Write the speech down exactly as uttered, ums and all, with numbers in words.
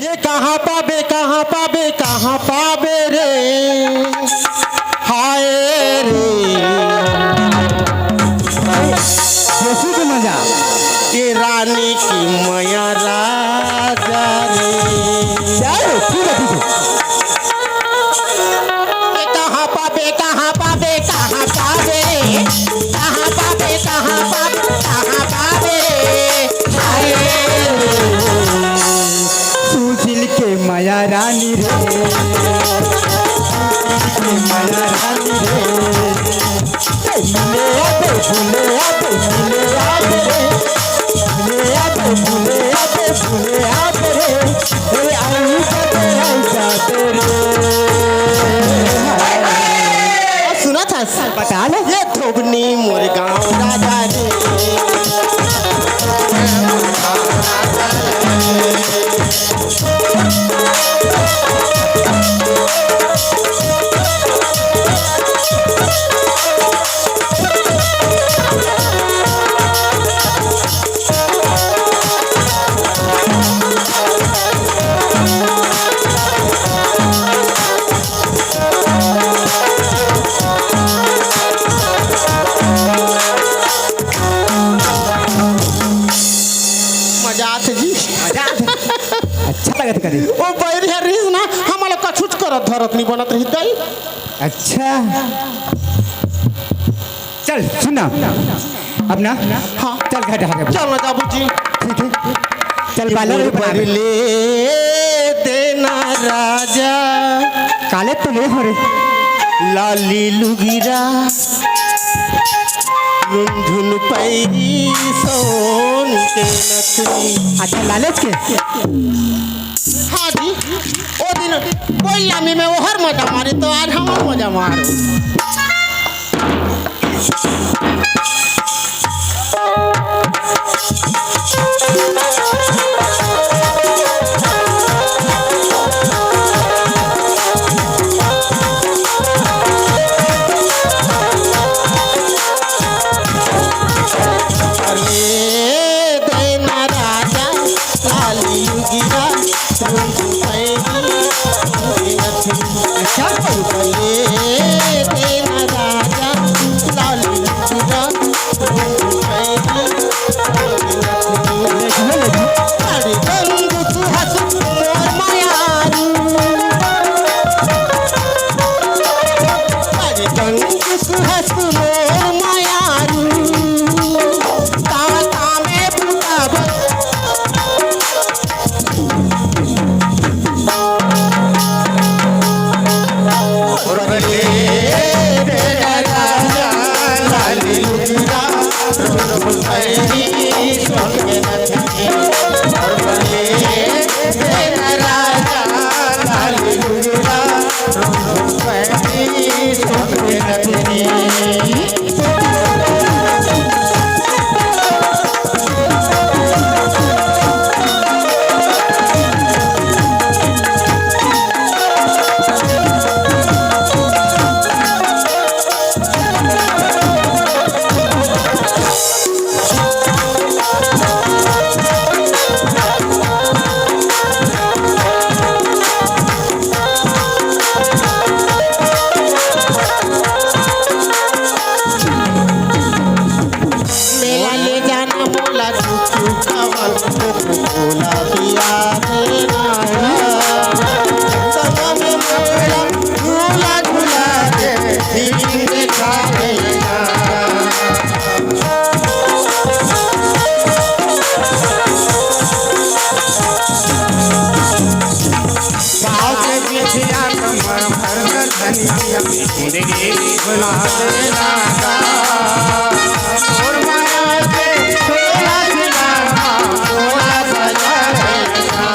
ये कहाँ पाबे, कहाँ पाबे, कहाँ पाबे रे, हाय रे। कैसी की मजा? ये रानी की मया राजा रे। क्या है? ठीक है, ठीक है। ये कहाँ पाबे, कहाँ पाबे, कहाँ पाबे रे? कहाँ पाबे, कहाँ पाबे, कहाँ पाबे रे? हाय रे। सुशील के माया रानी रे, सुशील के माया रानी रे। ए, मिले आबे, भूले आबे, मिले आबे रे। भूले आबे, भूले आबे, भूले आबे रे। ए, आई जाबे, आई जाबे रे। सुनत हस? बता ले। ये धोबनी मोर गाँव राजा रे। मजा आथे जी। मजा आथे। अच्छा लगत करे। ओ बैरी हर रहिस ना, हमला कछुच करत धरत नहीं बनत रहिस दाई। अच्छा। चल, सुन ना। अब ना। हाँ। चल, घर ढाबे। चल ना, बाबूजी। ठीक है। चल, पार्लर में बना ले। ले देना राजा। काले तो ले हो रे। लाली लुगिरा। रुंझुन पैरी सोन के नथनी। अच्छा, लालच के? हाँ जी, ओ दिन कोई लामी में ओहर मजा मारी, तो आज हम मजा मारो। अरे देना राजा, लाली लुगिरा, रुंझुन पैरी, रुंझुन पैरी। अच्छा। ले देना राजा, लाली लुगिरा, रुंझुन पैरी, रुंझुन पैरी। अरे रंग सुहस मोर मयारू, अरे रंग सुहस मोर मयारू, ताता में पुताब। मेला ले जाना मोला, चुप चुप खावन, कोको कोला पिया देना। संगम मोला झूला झूला के दिन देखा देना। गाँव के बिछिया कमर भर में धनिया, उनके बुला देना। और माया के छोला खिलाना, छोला बजा देना।